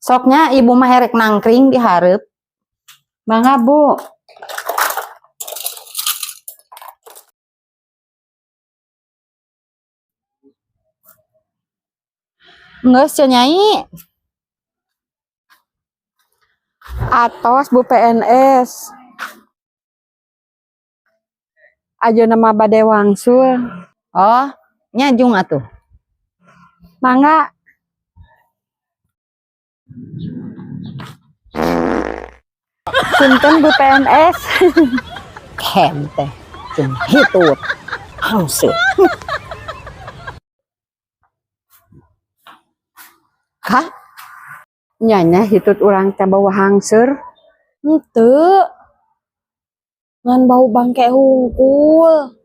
Sok nya, ibu mah erek nangkring di hareup. Mangga, Bu. Geus cenah, Nyai. Atos, Bu PNS. Ayeuna mah bade wangsul. Oh, nya jung atuh. Mangga. Punten, Bu PNS. Kem teh jeung hitut. Hangseur. Hah? Nya nya, hitut urang teh bau hangseur? Henteu. Ngan bau bangke hungkul.